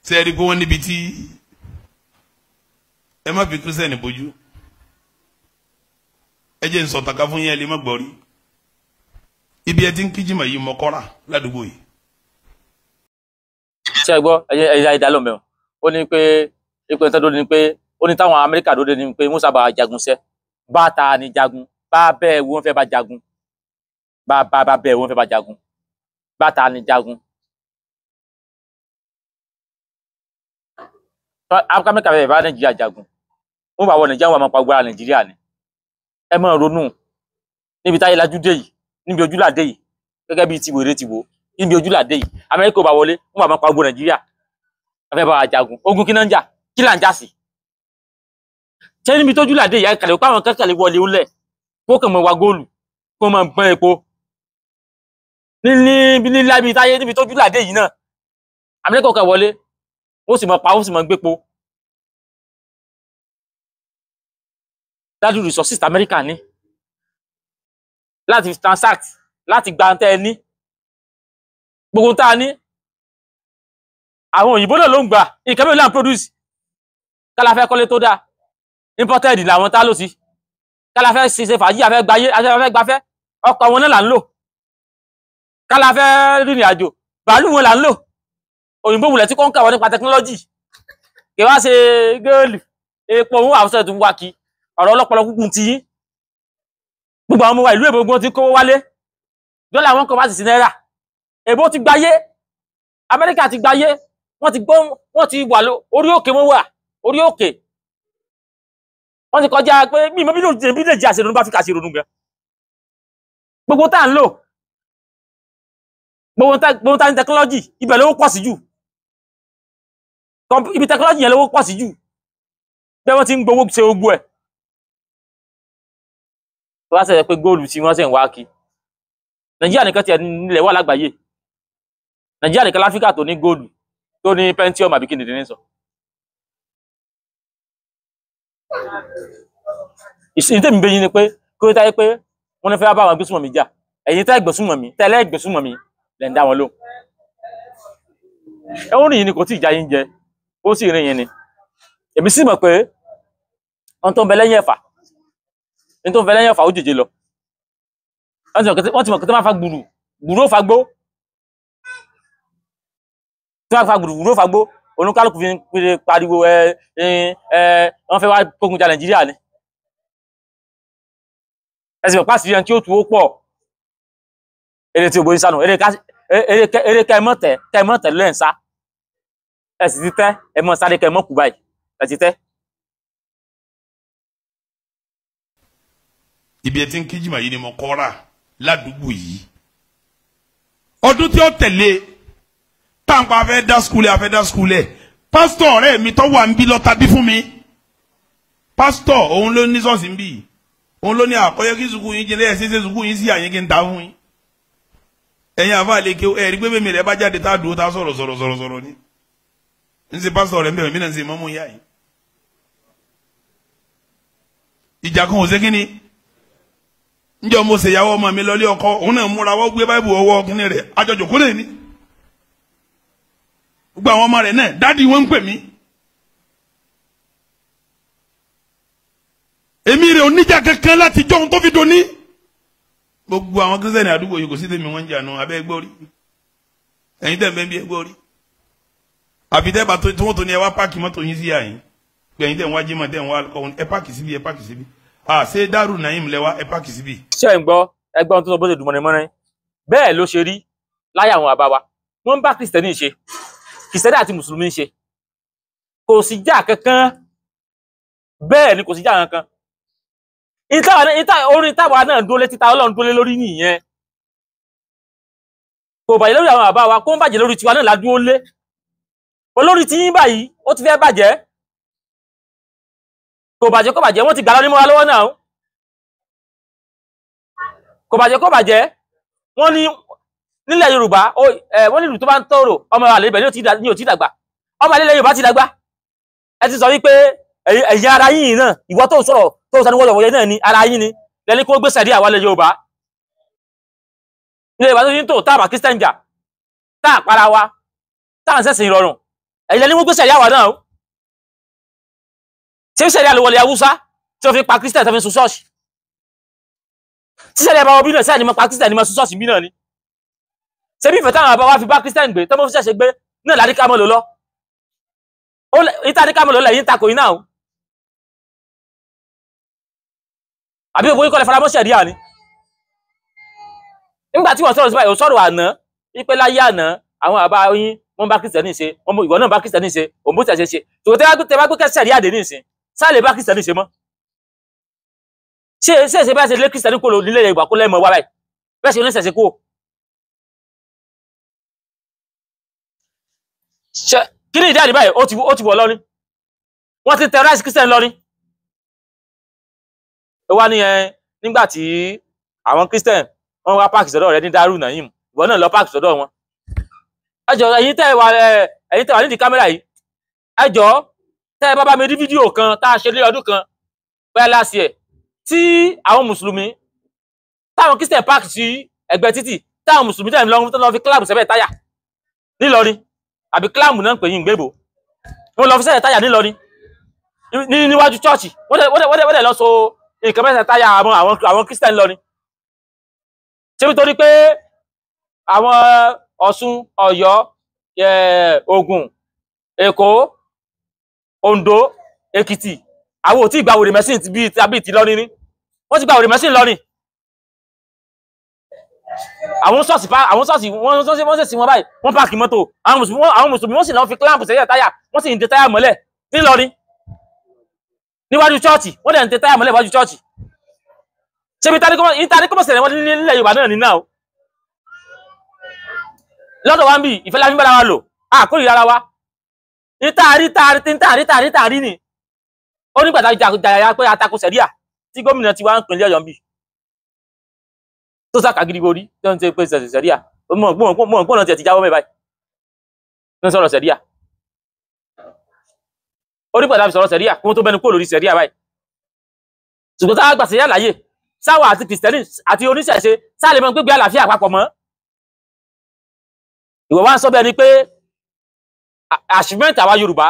Ṣé ẹ rí i pé wọ́n níbi tí ẹ má fi kírísítẹ́nì bójú? Ẹ jẹ́ n sọ tàkà fún yín, ẹ lè má gbọ́ rí. Ibi ẹ ti ń kíjìmọ̀ yìí mọ́kọ́rà ládùúgbò yìí. Ṣé ẹ gbọ́? Ẹyẹ ẹyẹ ìdálọ́ mẹ́wọ̀n. Ó ní pé ipò ìtọ́jú ni pé ó ní táwọn Amẹ́ríkà dóde ni pé wọ́n sábà jagun sẹ́, bá ta ni jagun, bá bẹ́ẹ̀ wọ́n fẹ́ bá jagun, bá bá bá bẹ́ẹ̀ wọ́n fẹ́ bá jagun, bá ta ni jagun. Amẹ́ríkà fẹ́ bá Nàìjíríà jagun, wọ́n bá wọ Nàìjíríà, wọ́n máa pa gbára Nàìjíríà ni. Ẹ máa ronú níbi táyé lajú dé yìí, níbi ojúlàdé yìí, gẹ́gẹ́ bíi ti wèrè ti wò, níbi ojúlàdé yìí, Amẹ́ríkà ò bá wọlé, wọ́n bá máa pa gbogbo Nàìjíríà, wọ́n fẹ́ bá wa jagun. Ogun kí náà ń jà, kí là ń jà sí? Ṣé níbi tójúlàdé yìí, àkàlẹ̀ pé àwọn kẹ́kẹ̀lé wọlé ńlẹ̀ kó kàn mọ́ wa góòlù, kó máa gbọ́n epo ní ní lábí táyé níbi tójúlàdé yìí náà, Amẹ́ríkà ò kàn wọlé, wọ́n sì máa pa, wọ́n sì máa gbépo. Dájú resources Amẹ́ríkà ní láti transact, láti gba tẹ́ ẹ ní, gbogbo tá a ní àwọn òyìnbó náà ló ń gbà. Nǹkan mélòó là ń produce? Kálá fẹ́ kọ́lé tó dáa, imported làwọn tá ló sí. Kálá fẹ́ ṣiṣẹ́ fàájì, afẹ́ gbáyé, afẹ́ gbafẹ́, ọkọ̀ wọn náà là ń lò. Kálá fẹ́ rìnrìn àjò, bàálù wọn là ń lò. Òyìnbó wulẹ̀ tí kò ń kà wọ́n nípa technology, kì wá ṣe góòlù, epo òun àwùjọ tó ń wá kí ọ̀rọ̀ ọlọ́pọlọ kúkú ti yín. Gbogbo àwọn ọmọ wa ìlú èbó gbọ́n ti kówó wálé, dọ́là wọn kọ́ bá sì sí náírà. Èbó ti gbáyé, Amẹ́ríkà ti gbáyé, wọ́n ti gbọ́, wọ́n ti wà orí òkè, wọ́n wà orí òkè, wọ́n ti kọjá pé mímọ́ bí Nàìjíríà ṣe ronú bá Áfíríkà ṣe ronú gan. Gbogbo tá à ń lò, gbogbo tá ní technology, ibẹ̀ lówó pọ̀ sí jù. Ibi technology yẹn lówó pọ̀ sí jù, bẹ́ẹ̀ wọ́n ti ń gbowó ṣe ogbó ẹ̀. Wọ́n á sẹ̀yẹ pé góòlù tí wọ́n sẹ̀ ń wá kí Nàìjíríà nìkan tiẹ̀ nílẹ̀ wà lágbàáyé. Nàìjíríà nìkan láfíríkà tó ní góòlù, tó ní Pentium, àbí kí nìdí ní sọ. Ìsìn tèmi bẹ́yìn ni pé kí ó táyé pé wọ́n ní fẹ́ bá àwọn gbésùmọ̀ mi jà, ẹ̀yin tẹ́ gbésùmọ̀ mi, tẹ́lẹ̀ gbésùmọ̀ mi lẹ̀ ń dá wọn lóhùn. Ẹ ó rìn yín ni kò tí ì já yín jẹ, ó sì rìn yín ni. Èmi sì mọ̀ pé ohun tó ń bẹ lẹ́yìn ẹ̀fà, ní tó ń bẹ lẹ́yìn ẹ̀fà ó jèjì lọ. Wọ́n ti mọ̀ pé tó máa fa gbùrù gbùrù ó fa gbó, tó máa fa gbùrù gbùrù ó fa gbó. Olúkálùkù fi ń pariwo ẹ ẹ wọ́n fẹ́ wá kógun ja Nàìjíríà ni. Ẹ sì mọ̀ pàṣẹ yẹn tí ó tu ó pọ̀. Eré tí ògbóyin sánú, eré kẹ́ ẹ mọ̀ tẹ̀ lẹ́ǹsá. Ẹ sì ti tẹ́, ẹ mọ̀ sáré kẹ́ ẹ mọ̀ kú báyìí, ẹ ti tẹ́. Ibi ẹ ti ń kíjìmá yìí ni mo kọ́ ra ládùúgbò yìí. Ọdún tí ó tẹ̀lé táǹpà afẹ́ dá skul ẹ̀ afẹ́ dá skul ẹ̀, pásítọ̀ ọ̀rẹ́ mi tó wà ń bí lọ́ta bí fún mi. Pásítọ̀ òun ló ní ṣọ́ọ̀ṣì ń bì, òun ló ní àkọ́yẹ́ kí sukuu yín jẹ́lẹ́ ẹ̀ ṣe sukuu yín sí àyín kí n ta fún yín. Ẹ̀yin àfa lè ké ẹ̀rí pé bẹ́ẹ̀ mi rẹ̀ bá jáde tá a dúró tá a sọ̀rọ̀ sọ̀rọ̀ sọ̀rọ̀ sọ̀rọ̀ ni. Ń ṣe pásítọ̀ rẹ̀ ń bẹ̀rẹ̀ mí náà ń ṣe mọ́mú yá yìí. Ìjà kan ò ṣe kí ni? Njẹ́ mo ṣèyàwó ọmọ mi lọlé ọkọ, òun náà múra wọ́n gbé báìbù ọwọ́ kínní rẹ̀ àjọjò kó lè ní. Gbogbo àwọn ọmọ rẹ̀ náà dádì wọ́n ń pè mí. Èmi rẹ̀ oníjà kankan láti jọ́ ohun tó fi doni. Gbogbo àwọn kírísítẹ́nì àdúgbò yìí kò sí tèmi wọ́n ń jà nù abẹ́ ẹgbẹ́ orí. Ẹ̀yin tẹ̀ ń bẹ́ bí ẹgbẹ́ orí. Àfi tẹ́ bá tó tí wọ́n tó ní ẹ wá páàkì mọ́tò yín sí àyín. Pé ẹ̀yin tẹ̀ ń wá jímọ̀ tẹ̀ ń wá ẹ páàkì síbi ẹ páàkì síbi. Ṣé Dárù Naim lẹ́wà ẹ páàkì síbi. Ṣé ń gbọ́ ẹgbọ́n tó sọ bó ṣe dùn mọ́rin-mọ́rin bẹ́ẹ̀ ló ṣe rí láyé àwọn bàbá wa. Wọ́n ń bá kìrìsìtẹ́nì ṣe, kìrìsìtẹ́nì àti mùsùlùmí ṣe, kò sí jà kankan. Bẹ́ẹ̀ ni kò sí jà kankan. Orin táwa náà dúró létí ta Ọlọ́run dúró lé lórí nìyẹn. Kò bàjẹ́ lórí àwọn bàbá wa, kó ń bàjẹ́ lórí tiwa náà la dúró lé. Olórí tí yín báyìí ó ti fẹ́ bàjẹ́. Kò bàjẹ́ kò bàjẹ́, wọ́n ti gbà lọ ní mọ́ra lọ́wọ́ náà. Kò bàjẹ́ kò bàjẹ́, wọ́n ní nílẹ̀ Yorùbá wọ́n nílùú tó bá ń tọrọ ọmọ àlè ibẹ̀ ní ò tí dàgbà. Ọmọ àlè ilẹ̀ Yorùbá ti dàgbà. Ẹ ti sọ wípé ẹ̀yin ara yín náà, ìwọ tó ń sọ̀rọ̀ tó ń sanuwọ́ wọ̀nyẹ náà ni ara yín ni lẹ́ni kó gbé sẹ̀rí àwa ilẹ̀ Yorùbá. Ilẹ̀ Yorùbá tó ti ń tò tá àbá Christian jà, tá àpárá wa, tá à ń sẹ̀sìn ìrọ̀rùn, ẹ̀yin lẹ́ni kó gbé sẹ̀rí àwa náà. Ṣé sẹ̀rí àlùwọlé Haúsá tí wọ́n fi pa Christian tó fi sun ṣọ́ọ̀ṣì? Tí sẹ̀rí àbáwọ̀ bí náà sẹ́ni mọ́ pa Christian ní mọ́ sun ṣọ́ọ̀ṣì bí náà ni. Ṣé bí ìfẹ́ táwọn àbá wa fi bá Christian gbé tọ́mọ́ fi ṣẹ̀ṣẹ̀ gbé náà ládìí mọ́ lò lọ? Ìta ní ká mọ́ lò lẹ́yìn takò yín náà. Àbí ògbóyún yín kọ́ lẹ faramọ́ ṣẹ̀ríà ni? Nígbà tí wọ́n sọ̀rọ̀ sí báyìí, ò sọ̀rọ̀ àná wípé láyé àná àwọn àbá yín wọ́n bá Christian ṣe, ìwọ náà bá Christian ṣe, òun bó ṣẹ̀ṣẹ̀ ṣe. Tòkòtẹ́ tẹ́ bá gbé ṣẹ̀ríà dé nísìn, sáà lè bá Christian ṣe mọ́. Ṣé ṣe bá ṣe lé Christian kó nílé Yorùbá kó lẹ́mọ̀ wá báyìí? Bẹ́ẹ̀ ṣe oníṣẹ̀ṣe kó. Kí ni ìdí àdìbáyìí? Ó ti wọ̀ lọ́rin. Wọ́n ti terrorize Christian lọ́rin. Ó wá ní ẹ nígbà tí àwọn Christian wọ́n wá páàkì sọ́dọ̀ rẹ ní Dárù Naim, ìwọ náà lọ páàkì sọ́dọ̀ wọn. Ẹ jọ̀ọ́ ẹ̀yin tẹ́ wà nídìí kámẹ́rà yìí, ẹ jọ̀ọ́ tẹ́ ẹ bá bá mi rí fídíò kan tá a ṣe lé ọdún kan bẹ́ẹ̀ láti ẹ̀ tí àwọn mùsùlùmí táwọn Christian páàkì sí ẹ̀gbẹ́ títì, táwọn mùsùlùmí tẹ̀ lọ fi kíláàmù sẹ́bẹ̀ táyà nílọrin, àbí kíláàmù náà ń pè yín gbébò, wọ́n lọ fi sẹ́bẹ̀ táyà nílọrin níwájú chọ́ọ̀chì, wọ́n dẹ̀ lọ so nǹkan mẹ́sẹ̀ táyà àwọn Christian lọ ni. Ṣé nítorí pé àwọn Ọ̀ṣun, Ọ̀yọ́, Ògùn, Èkó, Oǹdó, Èkìtì, àwọn ò tí ì gba wèrè mẹ́sìn bíi ti lọ́rin ni. Wọ́n ti gba wèrè mẹ́sìn lọ́rin. Àwọn ṣọ́ọ̀ṣì wọ́n ṣèṣì wọn báyìí, wọ́n páàkì mọ́tò. Àwọn mùsùlùmí wọ́n sì lọ fi kíláàpù sẹ́yìn táyà, wọ́n sì ń de táyà mọ́lẹ̀ nílọrin. Níwájú chọ́ọ̀chì, wọ́n dẹ̀ ń tẹ táyà mọ́lẹ̀ níwájú chọ́ọ̀chì. Ṣé bí ìtàníkọ́mọ̀ sẹ̀rẹ̀ wọ́n nílẹ̀ Yorùbá náà ní náà o. Lọ́dọ̀ wa ń bì, ìfẹ́ la fi ń bára wa lò, a kórìíra ara wa. Ìtàrí tàrí tàrí tàrí tàrí ni. Ó nígbà tá jàyà pé atako sẹ̀ríà tí gómìnà ti wá ń pínlẹ̀ Ọ̀yọ́ ń bì. Tó sàkà gidi borí tó ń ṣe pé sẹ̀ríà. Mọ̀ gbọ́nà tiẹ̀ ti jáwọ́ mẹ́ báyìí. Tó ń sọ̀rọ̀ sẹ̀ríà. Ó nígbà tá fi sọ̀rọ̀ sẹ̀ríà kó tó bẹnu kúrò lórí sẹ̀ríà báyìí. Ṣùgbọ́n tá a gbà sẹ̀ríà láyè, sáwà àti kìrìsìtẹ́nì àti oníṣẹ̀ṣe sáà lè mọ gbégbé àlàáfíà papọ̀ mọ́. Ìwọ wá ń sọ bẹ́ẹ̀ ni pé achievement àwa Yorùbá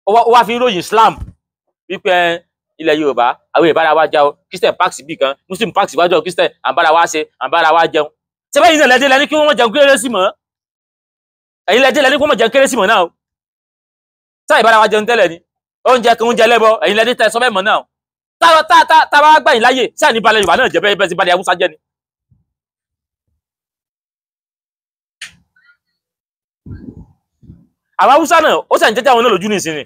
ó wá fi ń ròyìn Islam wípé ilẹ̀ Yorùbá àwọn ìbára wa jà o, Christian parks bí kan, Muslim parks wájú Christian, à ń bára wa ṣe, à ń bára wa jẹun. Ṣé bẹ́ẹ̀ yìí náà lẹ́dí lẹ́ni kí wọ́n jẹun kérésì mọ́? Ẹ̀yin lẹ́dí lẹ́ni kí wọ́n jẹun kérésì mọ́ náà o. Sáà ìbára wa jẹun tẹ́lẹ̀ ni, oúnjẹ kan oúnjẹ lẹ́bọ, ẹ̀yin lẹ́dí tẹ́ sọ bẹ́ẹ̀ mọ́ náà. Tá bá gbà yín láyè, sáà ní balẹ̀ Yorùbá náà jẹ́ bẹ́ẹ̀ bẹ́ẹ̀ sí balẹ̀ Haúsá jẹ́ ni. Àwọn Haúsá náà ó sàn jẹ́jẹ́ àwọn náà lójú ní ìsinmi.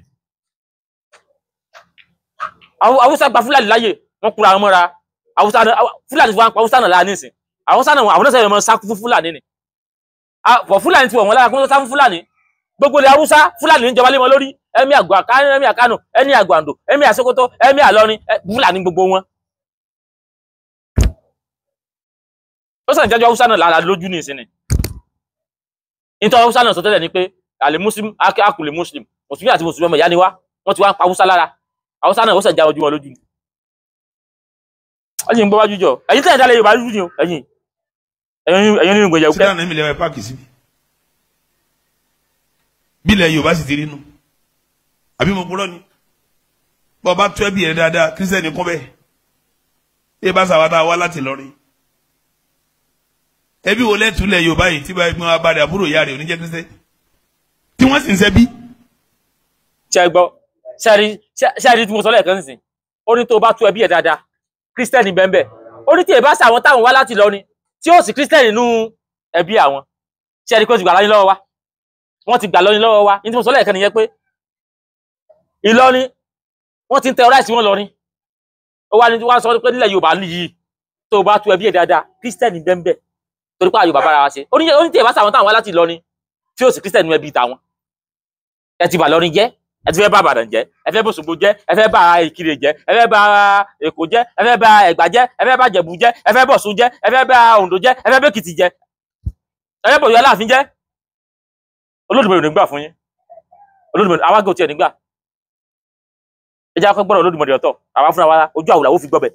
Àwọn Haúsá gba Fúlàní láyè, wọ́n kúra wọn mọ́ra. Haúsá náà, Fúlàní fún Haúsá náà láà nísìn. Haúsá náà àwọn náà sẹ́yìn mọ́ sá fún Fúlàní ni. Pọ̀ Fúlàní ti wọ̀ wọ́n lára kí wọ́n sá fún Fúlàní. Gbogbo ilẹ̀ Haúsá Fúlàní ń jọba lé wọn lórí. Ẹ̀mí àgbà Kánò, ẹ̀mí àkánò, ẹ̀mí àgbàǹdò, ẹ̀mí àsókótó, ẹ̀mí àlọrin, Fúlàní gbogbo wọn. Ó sàn jájọ Haúsá náà lára lójú ní ìsinmi. Nítorí Haúsá náà sọ tẹ́lẹ̀ ni pé àlè Muslim, akùlé Muslim, Mùsùlùmí àti Mùsùlùmí ọmọ ìyá ni wá, wọ́n ti wá ń pa Haúsá lára. Haúsá náà ó sàn já ojú wọn lójú ni. Ẹ̀yin ń bọ́ wájú jọ, ẹ̀yin tẹ́lẹ̀ dálẹ̀ Yorùbá lójú ni o, ẹ̀yin ẹ̀yin nínú ìgbẹ̀yẹ̀ sídà náà mi lè wá páàkì síbi bílẹ̀ Yorùbá sì ti rí nu àbí mo purọ́ ni bọ́ bá tó ẹbí rẹ dáadáa kírísítẹ́nì kún bẹ́ẹ̀ ẹ bá sàwátà wá láti lọ rí ẹbí wo lẹ́tùlẹ̀ Yorùbá yìí tí báyìí wọn bá rẹ àbúrò ìyá rẹ oníjẹ́ kírísítẹ́nì tí wọ́n sì ń ṣẹbí. Ṣé gbọ́, ṣẹ́ẹ̀rí tí mo sọ lẹ́ẹ̀kan nísìn, ó ní tó bá tú ẹbí ẹ̀ dáadáa kírísítẹ́nì bẹ́ẹ̀ ó ní tí ẹ bá sàwọn táwọn wá láti lọ ni tí ó sì kírísítẹ́nì nú ẹbí àwọn. Ṣẹ́ẹ̀rí pé ó ti gbà lọ́yìn lọ́wọ́ wa, wọ́n ti gbà lọ́yìn lọ́wọ́ wa. Ní tí mo sọ lẹ́ẹ̀kan nìyẹn pé Ìlọrin wọ́n ti ń tẹ ọ̀rá ìsìn wọn lọrin. Ó wá ní wọ́n sọ pé nílẹ̀ Yorùbá nìyí tó bá tú ẹbí ẹ̀ dáadáa kírísítẹ́nì bẹ́ẹ̀ torí pé Yorùbá bára wa ṣe. Ó ní tí ẹ bá sàwọn táwọn wá láti lọ ni tí ó sì kírísítẹ́nì nú ẹbí tàwọn. Ẹ ti bà lọrin jẹ́, ẹ ti fẹ́ bá Ìbàdàn jẹ́, ẹ fẹ́ bòṣogbo jẹ́, ẹ fẹ́ bá Ìkirè jẹ́, ẹ fẹ́ bá Èkó jẹ́, ẹ fẹ́ bá Ẹ̀gbá jẹ́, ẹ fẹ́ bá Jẹ̀bú jẹ́, ẹ fẹ́ bọ̀ṣun jẹ́, ẹ fẹ́ bá Oǹdó jẹ́, ẹ fẹ́ bẹ́kìtì jẹ́, ẹ fẹ́ bọ̀yọ̀ Aláàfin jẹ́. Olódùmarè ò ní gbà fún yín. Olódùmarè àwa gò tiẹ̀ nígbà. Ẹ jẹ́ akọ́ gbọ́dọ̀ Olódùmarè ọ̀tọ̀, àwa fúnra wa ojú àwòrán ó fi gbọ́bẹ̀.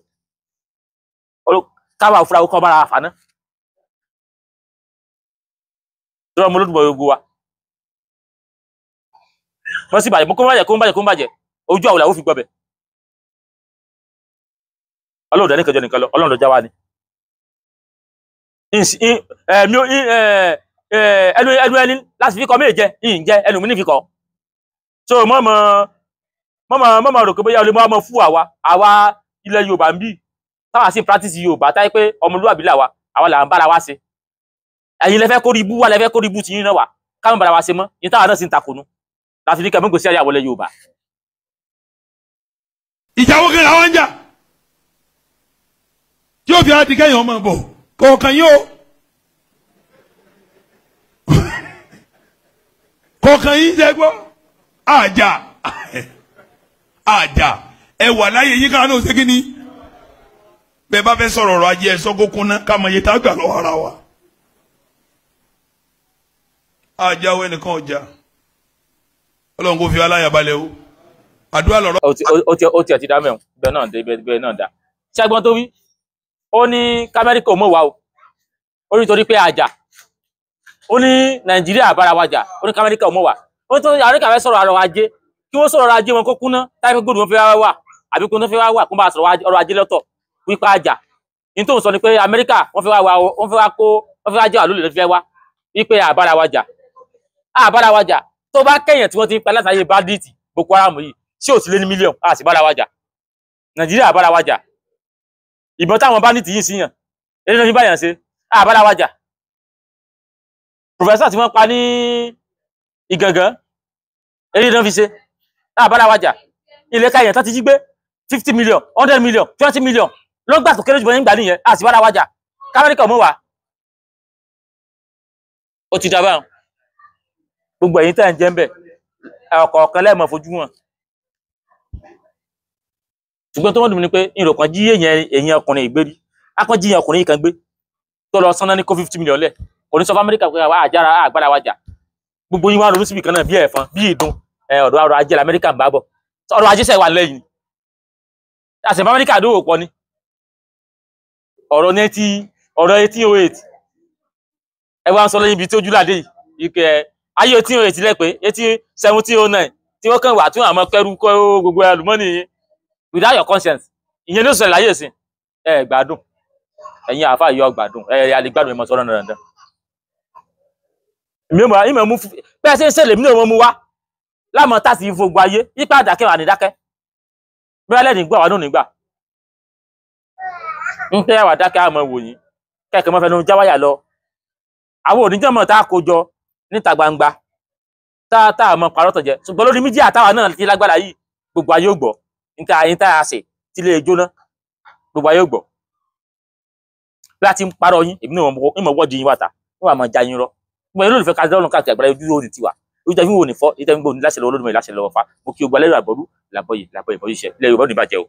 Káwa fúnra kọ́ bára fà ná. Tọ́lá ọmọ Olódùmarè gbogbo wa. Wọ́n sì bàjẹ́, kó bàjẹ́, kó bàjẹ́, kó bàjẹ́, ojú àwòrán ó fi gbọ́bẹ̀. Ọlọ́run dẹ̀ nìkan jọ nìkan lọ, Ọlọ́run ló já wa ni. Ẹnu ẹni láti fi kọ méje jẹ, ìyìn jẹ, ẹnu mi ní fi kọ. So mọ́mọ́ rò pé bóyá olè mọ́ fún àwa, àwa ilẹ̀ Yorùbá ń bí, táwa sì practice Yorùbá táyé pé ọmọlúwàbí làwa, àwa là ń bára wa ṣe. Ẹ̀yin lẹ fẹ́ kórí ibú wa, lẹ fẹ́ kórí ibú ti yín náà wà, káwọn bára wa ṣe mọ́, ní táwa náà sì ń takònú. Láti ní kẹ́mí kò sí àyàwó lẹ Yorùbá. Ìjà wo kí làwọn ń jà? Tí ó fi àdìgẹ́yìn ọmọ bọ̀ kọ̀ọ̀kan yóò kọ̀ọ̀kan yín jẹ́ gbọ́ àjà àjà ẹ wà láyé yín káwọn náà ṣe kí ni bẹ́ẹ̀ bá fẹ́ sọ̀rọ̀ ọ̀rọ̀ ajé ẹ sọ kó kúnná ká mọ iye tá a gbà lọ́wọ́ ara wa. Àjà wo ẹnìkan ọjà Ọlọ́run kò fi aláyàbalẹ̀ o àdúrà lọ́rọ̀. Ó ti ẹ̀ ti dá mẹ́rin bẹ́ẹ̀ náà dé bẹ́ẹ̀ náà dá. Ṣẹ́gbọ́n tó wí ó ní k'Amẹ́ríkà ò mọ̀ wá o, ó ní torí pé àjà, ó ní Nàìjíríà bára wa jà, ó ní k'Amẹ́ríkà ò mọ̀ wá, ó ní torí Amẹ́ríkà fẹ́ sọ̀rọ̀ ọrọ̀ ajé, kí wọ́n sọ̀rọ̀ ọrọ̀ ajé wọn kó kúná táyé pé gbòdì wọn fẹ́ wá wà àbí kó tó fẹ́ wá wà kó bá sọ̀rọ̀ ọrọ̀ ajé lọ́tọ̀ wípé àjà. Ní tó ń sọ ni pé Amẹ́ríkà wọ́n fẹ́ wá wọ́n fẹ́ wá kó wọ́n fẹ́ wá jẹ́ àlólè ló fẹ́ wá wípé àbára wa jà, àbára wa jà. Tó bá kẹ̀yàn tí wọ́n ti ń pa látàyè bandits Boko Haram yìí ṣé ò ti lé ní mílíọ̀nù, a sì bára wa jà. Nàìjíríà àbára wa jà. Ìbọn táwọn bandits yìí síyàn eré náà fi báyàn ṣe, àbára wa jà. Professor tí wọ́n pa ní Ìgàngán eré náà fi ṣe, àbára wa jà. Ilé káyàn tó ti jí gbé 50 million, 100 million, 20 million ló gbà tó kéré jù bọ́ nígbà nìyẹn, a sì bára wa jà. K'Amẹ́ríkà mọ̀ wá. Ó ti dábàá gbogbo ẹ̀yin tẹ́ ń jẹ́ ń bẹ̀ ọ̀kọ̀ọ̀kan lẹ́ẹ̀mọ̀ fojú wọn. Ṣùgbọ́n tó wọ́n dùn mí ni pé ìrò kan jí èèyàn ọkùnrin ìgbérí akọ́ jí èèyàn ọkùnrin yìí kan gbé tó lọ sanná ní kó 50 million lẹ̀ kò ní sọ fún Amẹ́ríkà pé àwa àjára àgbára wa jà. Gbogbo yín wá ronú síbi kan náà bí ẹ̀fọn bí ìdun ọ̀dọ̀ ọrọ̀ ajé l'Amẹ́ríkà ń bá bọ̀, ọrọ̀ ajé sẹ̀ wà lẹ́yìn àṣẹ̀fọ́ Amẹ́ríkà dówó pọ̀ ni. Ọ̀rọ̀ 1808 ẹ wá ń sọ lẹ́yìn ibi tí ojú làdé yìí ike ayé 1808 lẹ́pẹ́ 1709 tí wọ́n kàn wà tí wọ́n àmọ́ kẹrù kọ́ gbogbo àlùmọ́nì yìí without your conscience. Ìyẹn ló sọ̀rọ̀ láyé ìsìn. Ẹ gbádùn ẹ̀yin àáfàá yọ gbádùn ẹ alẹ́ gbádùn ẹ mọ̀ sọ̀rọ̀ dandan. Èmi ò mọ̀ ìmọ̀ mú bẹ́ẹ̀ ṣe ń ṣẹlẹ̀ èmi náà mọ̀ mú wá láàmú tá sì gbogbo ayé yípa àdàkẹ́ wà ní dákẹ́ bẹ́ẹ̀ lẹ́ni gbọ́ àwọn náà nígbà ń tẹ́ àwà dákẹ́ àmọ́ wò yín kẹ́kẹ́ mọ́ fẹnu jáwáyà lọ. Àwọn oníjàmọ̀ tá a kó jọ níta gbangba tá a mọ̀ parọ́ tọ̀jẹ́, ṣùgbọ́n lórí mídíà táwa náà ti lágbára yìí gbogbo ayé ò gbọ́ níta ayé tá a ṣe tí lè jóná gbogbo ayé ò gbọ́. Bí a ti ń parọ́ yín, èmi náà ń mọ̀ wọ́ọ̀dì yín wàtà, wọ́n wà máa já yín rọ́. Gbogbo ẹ̀yin olólùfẹ́ káàkiri ọlọ́run káàkiri àgbáyé, ojú òní tiwa, ojú tẹ́fí wò ní fọ́, ìtẹ́fí gbòòní láṣẹ lọ́wọ́ Olódùmarè, láṣẹ lọ́wọ́ fa. Mo kí o gbalẹ́rù àbọ̀rú làbọ̀yè làbọ̀yè bọ́ iṣẹ́ ilẹ̀ Yorùbá ò ní bàjẹ́ o.